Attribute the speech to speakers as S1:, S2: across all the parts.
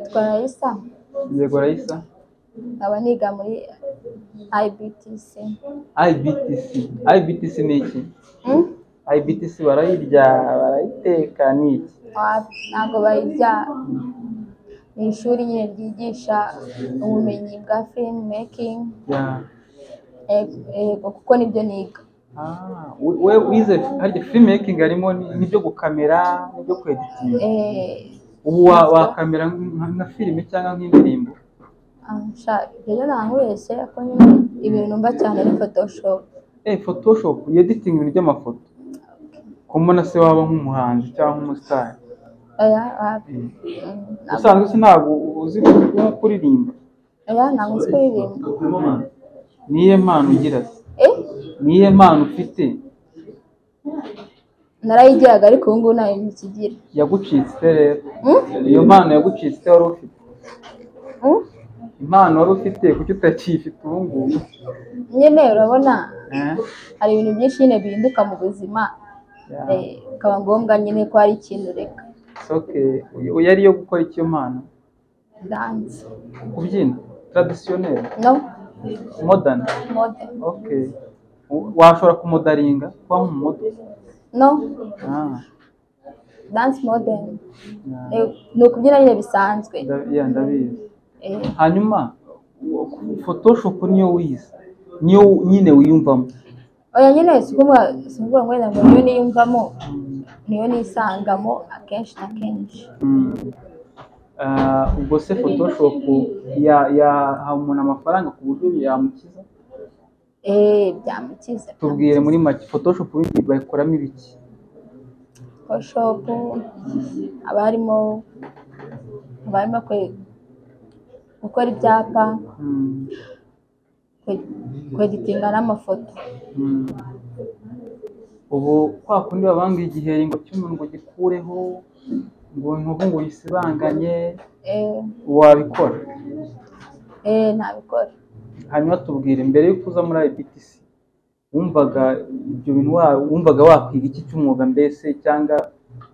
S1: Nitwa Raisa.
S2: Yego Raisa.
S1: Nkaba niga muri IBTC.
S2: IBTC. IBTC ni iki?
S1: Hmm?
S2: IBTC barayirya, barayiteka, ni iki?
S1: Ntabwo bayirya. Ni ishuri nyine ryigisha ubumenyi bwa film making.
S2: Yeah.
S1: Yego, kuko nibyo niga.
S2: Ah, we wize harya film making, harimo n'ibyo gukamera n'ibyo kweditinga?
S1: Eh.
S2: Ubu wakamera nka filime cyangwa nk'indirimbo?
S1: Sha, ibyo ntankubeshye ko nyine ibintu numva cyane ni Photoshop.
S2: Eh, Photoshop editing, ibintu by'amafoto. Ko mbona se waba nk'umuhanzi cyangwa nk'umusitari?
S1: Oya, wapi.
S2: Usanzwe se ntabwo uzi nko kuririmba?
S1: Oya, ntabwo nzi kuririmba.
S2: Niyihe mpano ugira se?
S1: Eh?
S2: Niyihe mpano ufite?
S1: Narayigiraga, ariko ubu ngubu ntayo nkikigira.
S2: Yagucitse rero?
S1: Hmm?
S2: Iyo mpano yagucitse wari ufite?
S1: Hmm?
S2: Impano wari ufite, kuki utakiyifite ubu ngubu?
S1: Nyine urabona
S2: Eh?
S1: hari ibintu byinshi nyine bihinduka mu buzima. Bikaba ngombwa nyine ko hari ikintu ureka.
S2: It's okay. Uyu yari iyo gukora icyo mpano?
S1: Dance.
S2: Kubyina traditionnel?
S1: No.
S2: Modern?
S1: Modern.
S2: Okay. Washobora kumodelinga, kuba nk'umumodel?
S1: No.
S2: Ah.
S1: Dance modern.
S2: Yeah.
S1: Ni ukubyina nyine bisanzwe.
S2: Yeah, ndabizi.
S1: Eh.
S2: Hanyuma Photoshop niyo wize, niyo nyine wiyumvamo?
S1: Oya nyine, si ukuvuga ngo wenda ngo niyo niyumvamo, niyo nisangamo akenshi na kenshi.
S2: Ah, ubwo se Photoshop yaha umuntu amafaranga ku buryo yamukiza?
S1: Eh, byamukiza.
S2: Tubwire muri make, Photoshop ubundi bayikoramo ibiki?
S1: Photoshop haba harimo gukora ibyapa, kweditinga n'amafoto.
S2: Ubu kwa kundi babanga igiheri ngo cy'umuntu ngo gikureho, ngo inkovu ngo yisibanganye,
S1: Eh,
S2: wabikora?
S1: Eh, nabikora.
S2: Hanyuma tubwire, mbere y'uko uza muri IBTC, wumvaga ibyo bintu wumvaga wakwiga iki cy'umwuga mbese, cyangwa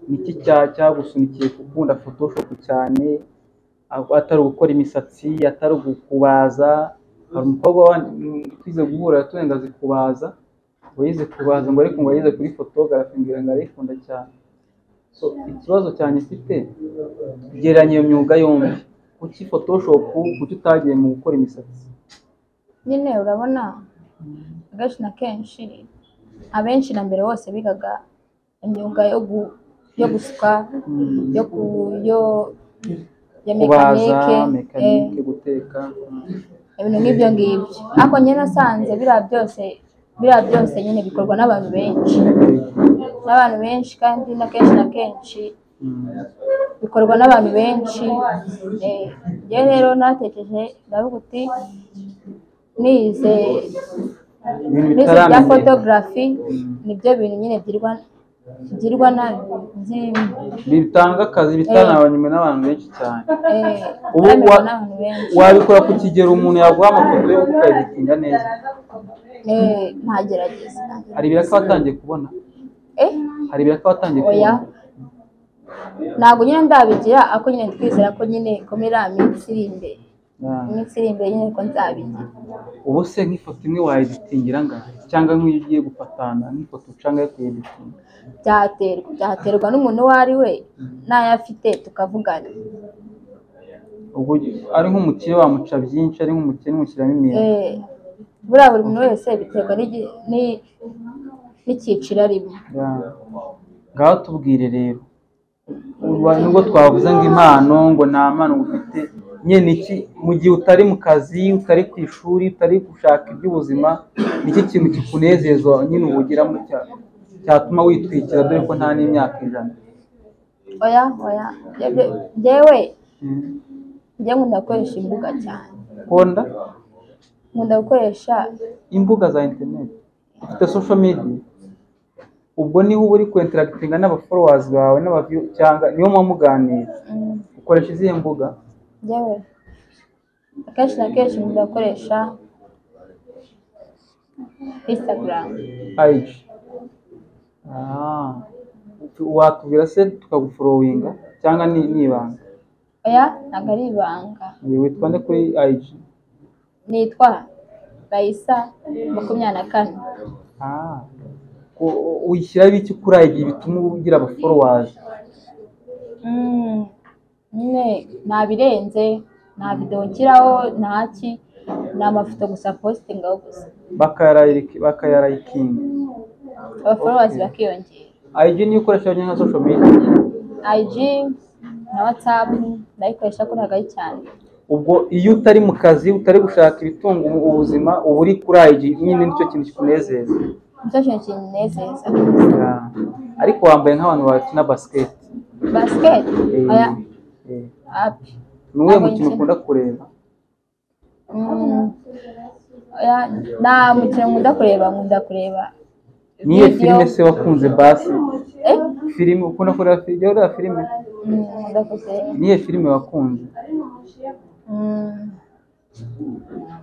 S2: niki cyagusunikiye gukunda Photoshop cyane, atari ugukora imisatsi, atari ukubaza? Hari umukobwa twize guhura yatubwiye ngo azi kubaza, ngo yize kubaza, ngo ariko ngo yize kuri photography, ngira ngo arayikunda cyane. So ikibazo cyanjye mfite, gereranya iyo myuga yombi. Kuki Photoshop? Kuki utagiye mu gukora imisatsi?
S1: Nyine urabona, akenshi na kenshi, abenshi na mbere bose bigaga imyuga yo gusuka, yo ku yo ya
S2: kubaza,
S1: mekanike,
S2: mekanike, guteka.
S1: Ibintu nk'ibyo ngibyo. Ariko njye nasanze biriya byose nyine bikorwa n'abantu benshi, kandi na kenshi na kenshi bikorwa n'abantu benshi. Njye rero natekereje, ndavuga uti nize
S2: ibintu
S1: nize bya
S2: bitaramenyekana.
S1: Photography nibyo bintu nyine byirwa na
S2: bitanga akazi, bitanabanywe n'abantu benshi cyane. Ubu
S1: bitaramenywa n'abantu benshi.
S2: Wabikora ku kigero umuntu yaguha amafoto yo ukayeditinga neza?
S1: Ntagerageza.
S2: Hari ibiraka watangiye kubona?
S1: Eh?
S2: Hari ibiraka watangiye
S1: Oya.
S2: kubona?
S1: Ntabwo nyine ndabigira, ariko nyine twizera ko nyine ko muri iriya minsi iri imbere, iminsi iri imbere nyine ko nzabigira.
S2: Ubu se nk'ifoto imwe wayeditingira angahe? Cyangwa nk'iyo ugiye gufatana nk'ifoto ucanga yo kuyeditinga?
S1: Byaterwa n'umuntu uwo ari we, n'ayo afite tukavugana.
S2: Ubwo ari nk'umukire wamuca byinshi, ari nk'umukene umushyiramo imiyaga?
S1: Eh, buriya buri muntu wese biterwa n'icyiciro arimo.
S2: Yeah. Ngaho tubwire rero. Ubu nubwo twavuze ngo impano, ngo nta mpano ufite nyine, iki mu gihe utari mu kazi, utari ku ishuri, utari gushaka iby'ubuzima, ni iki kintu kikunezeza nyine ubugiramo cyatuma witwikira, dore ko nta n'imyaka 100?
S1: Oya, njyewe njye nkunda gukoresha imbuga cyane.
S2: Konda?
S1: Nkunda gukoresha
S2: imbuga za interineti. Ufite social media? Ubwo niho uba uri kwinteractinga n'abafollowers bawe n'abaview, cyangwa niyo muba muganira?
S1: Mm.
S2: Ukoresha izihe mbuga?
S1: Njyewe akenshi na kenshi nkunda gukoresha Instagram.
S2: IG. Ah. Watubwira se tukagufollowinga, cyangwa ni ibanga?
S1: Oya, ntabwo ari ibanga.
S2: Witwa nde kuri IG?
S1: Nitwa Raisa 24.
S2: Uyishyiraho ibiki kuri IG bituma ugira aba followers?
S1: Nyine nta birenze, nta video nshyiraho, ntaki, ni amafoto gusa postingaho gusa.
S2: Bakayarayikinga.
S1: Aba followers bakiyongera.
S2: IG niyo ukoresha nyine nka social media?
S1: IG na WhatsApp ndayikoresha ko ntabwo ari cyane.
S2: Ubwo iyo utari mu kazi, utari gushaka ibitunga ubuzima, uba uri kuri IG nyine, nicyo kintu kikunezeza.
S1: Nicyo kintu kinezeza.
S2: Ariko wambaye nk'abantu bakina basket.
S1: Basket? Oya. Api.
S2: Ni uwuhe mukino ukunda kureba?
S1: Oya, nta mukino nkunda kureba, nkunda kureba.
S2: Niyo filime se wakunze basi? Filime ukunda kureba, ureba filime?
S1: Nkunda kuzireba.
S2: Niyo filime wakunze?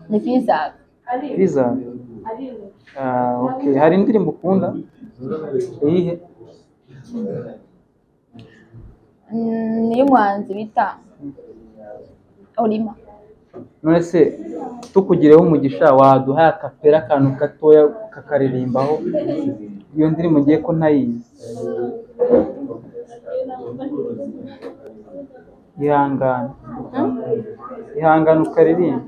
S1: Ni Visa.
S2: Visa? Okay. Hari indirimbo ukunda? Iyihe?
S1: Ni y'umuhanzi bita Olima.
S2: None se tukugireho umugisha waduha akapera akantu gatoya kakaririmbaho iyo ndirimbo ngiye ko ntayizi? Ihangane. Ihangane ukaririmba.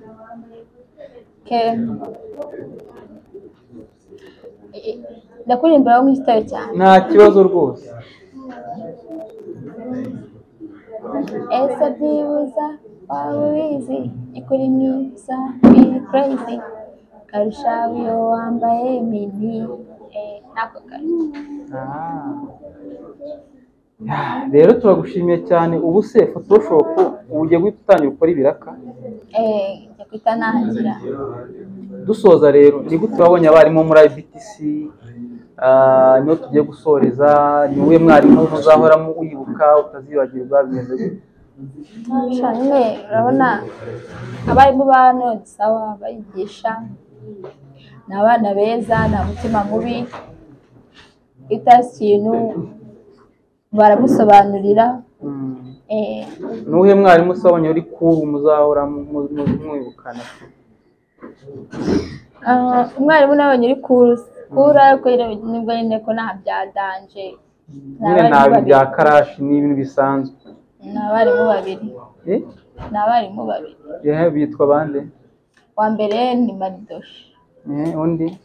S1: Ndakuririmba nk'igitabo cyane.
S2: Nta kibazo rwose.
S1: Ese byibuza waba ubizi ikuri mwiza biri crazy karusha iyo wambaye mini nako kare.
S2: Rero turagushimiye cyane. Ubu se Photoshop ubu ugiye guhita utangira ukora ibiraka?
S1: Njya guhita ntangira.
S2: Dusoza rero, ni gute wabonye abarimu muri IBTC? Niho tugiye gusoreza, ni uwuhe mwarimu uzahoramo wibuka utazibagirwa, bimeze gute?
S1: Nyine urabona abarimu ba hano ni sawa, barigisha, ni abana beza, nta mutima mubi, iyo utazi ikintu baragusobanurira.
S2: Ni uwuhe mwarimu se wabonye uri kuru muzahora mwibukana?
S1: Umwarimu nabonye uri kuru ariko nibwo nyine ko nta bya danje,
S2: nyine nta bya karashi, ni ibintu bisanzwe.
S1: Ni abarimu babiri. Ni abarimu babiri.
S2: Bitwa bande?
S1: Wa mbere ni Maridoshi.
S2: Undi?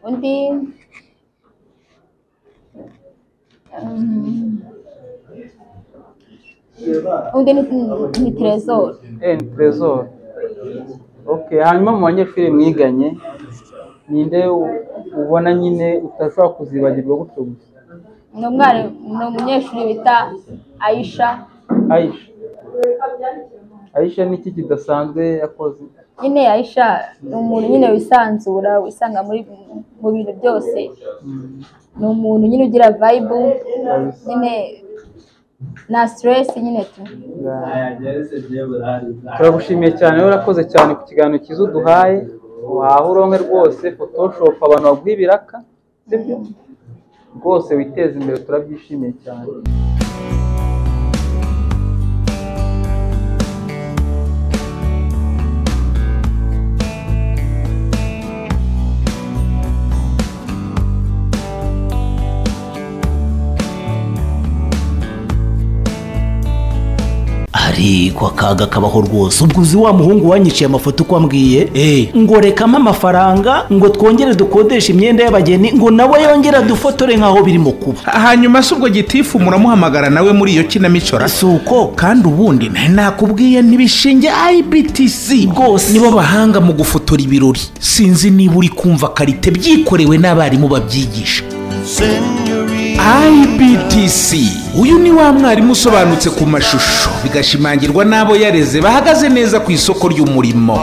S1: Undi undi ni Trésor.
S2: Ni Trésor. Okay, hanyuma mu banyeshuri mwiganye ninde ubona nyine utashobora kuzibagirwa gutyo gusa?
S1: Ni umunyeshuri bita Aisha.
S2: Aisha. Aisha ni iki kidasanzwe yakoze?
S1: Nyine Aisha ni umuntu nyine wisanzura, wisanga muri mu bintu byose. Ni umuntu nyine ugira vibe, nyine na stress nyine tu.
S2: Turagushimiye cyane, urakoze cyane ku kiganiro cyiza uduhaye. Waha uronke rwose Photoshop abantu baguha ibiraka, sibyo? Rwose witeze imbere, turabyishimiye cyane.
S3: Ariko akaga kabaho rwose. Ubwo uzi wa muhungu wanyiciye amafoto uko ambwiye ngo rekamo amafaranga ngo twongere dukodeshe imyenda y'abageni ngo nawe yongera dufotore nkaho birimo kuba.
S4: Hanyuma se ubwo gitifu muramuhamagara nawe muri iyo kinamico?
S3: Si uko
S4: kandi ubundi nakubwiye ntibishinge IBTC
S3: rwose
S4: nibo bahanga mu gufotora ibirori. Sinzi niba uri kumva karite byikorewe n'abarimu babyigisha. IBTC uyu ni wa mwarimu usobanutse ku mashusho bigashimangirwa n'abo yareze bahagaze neza ku isoko ry'umurimo.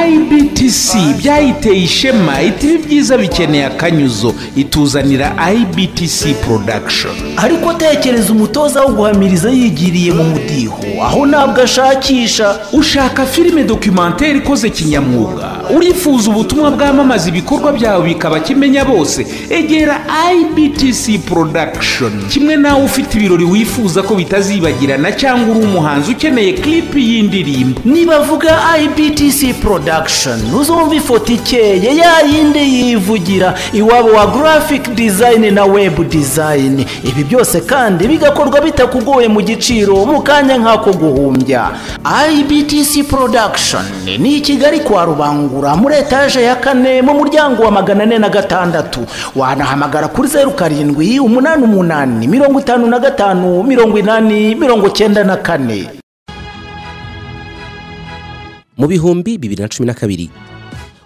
S4: IBTC byayiteye ishema, iti byiza bikeneye akanyuzo, ituzanira IBTC Production.
S3: Ariko tekereza umutoza wo guhamiriza yigiriye mu mudiho, aho ntabwo ashakisha.
S4: Ushaka filime documentaire ikoze kinyamwuga, urifuza ubutumwa bwamamaza ibikorwa byawe bikaba kimenya bose, egera IBTC Production. Kimwe nawe ufite ibiro ibirori wifuza ko bitazibagirana, cyangwa uri umuhanzi ukeneye clip y'indirimbo.
S3: Nibavuga IBTC Production uzumva ifoto ikeye ya yindi yivugira, iwabo wa graphic design na web design. Ibi byose kandi bigakorwa bitakugoye, mu giciro, mu kanya nk'ako guhumbya. IBTC Production ni i Kigali kwa Rubangura, muri etaje ya kane, mu muryango wa 406. Wanahamagara kuri 0788558094.
S5: Mu 2012,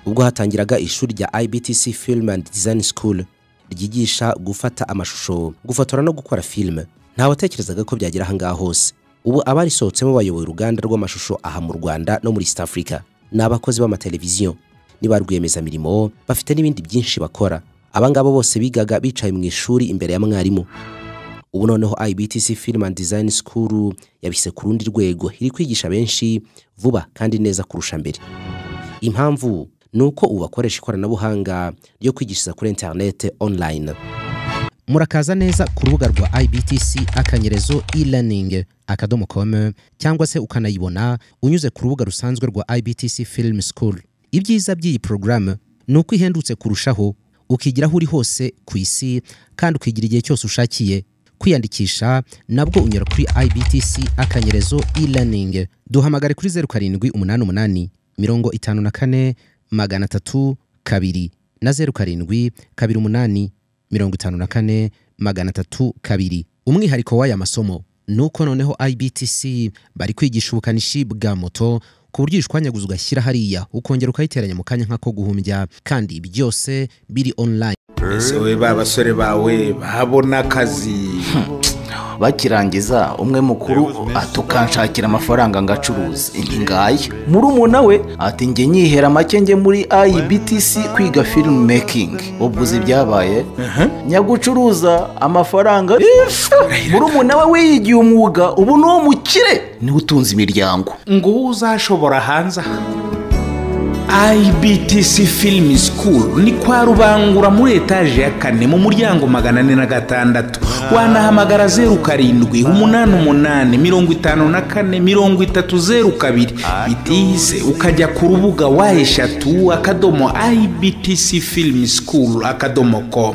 S5: ubwo hatangiraga ishuri rya IBTC Film and Design School ryigisha gufata amashusho, gufotora no gukora filime, ntawatekerezaga ko byagera ahangaha hose. Ubu abarisohotsemo bayoboye uruganda rw'amashusho aha mu Rwanda no muri East Africa, ni abakozi b'amateleviziyo, ni ba rwiyemezamirimo, bafite n'ibindi byinshi bakora. Abangabo bose bigaga bicaye mu ishuri imbere ya mwarimu. Ubu noneho IBTC Film and Design School yabise ku rundi rwego, iri kwigisha benshi vuba kandi neza kurusha mbere. Impamvu ni uko ubu bakoresha ikoranabuhanga ryo kwigishiriza kuri internet, online. Murakaza neza ku rubuga rwa ibtc-elearning.com, cyangwa se ukanayibona unyuze ku rubuga rusanzwe rwa IBTC Film School. Ibyiza by'iyi porogaramu ni uko ihendutse kurushaho, ukigira aho uri hose ku isi kandi ukigira igihe cyose ushakiye. Kwiyandikisha nabwo unyura kuri ibtc-elearning. Duhamagare kuri 0788543002 na 0728543002. Umwihariko w'aya masomo ni uko noneho IBTC bari kwigisha ubukanishi bwa moto, ku buryo uyishwanyaguza ugashyira hariya, ukongera ukayiteranya mu kanya nk'ako guhumbya, kandi byose biri online.
S4: Ese we, ba basore bawe babona akazi?
S6: Bakirangiza, umwe mukuru atukanshakira amafaranga ngacuruza ingaya.
S3: Murumuna we
S6: ati: "Njye nyihera make, njye muri IBTC kwiga film making." Ubwo uzi ibyabaye? Nyagucuruza amafaranga, murumuna we wiyigiye umwuga, ubu ni uwo mukire, niwe utunze imiryango.
S4: Ngo uwo uzashobora hanze aha. IBTC Film School ni kwa Rubangura, muri etaje ya kane, mu muryango 406. Wanahamagara 0788543002. Bitihise ukajya ku rubuga wa /ibtcfilmschool.com.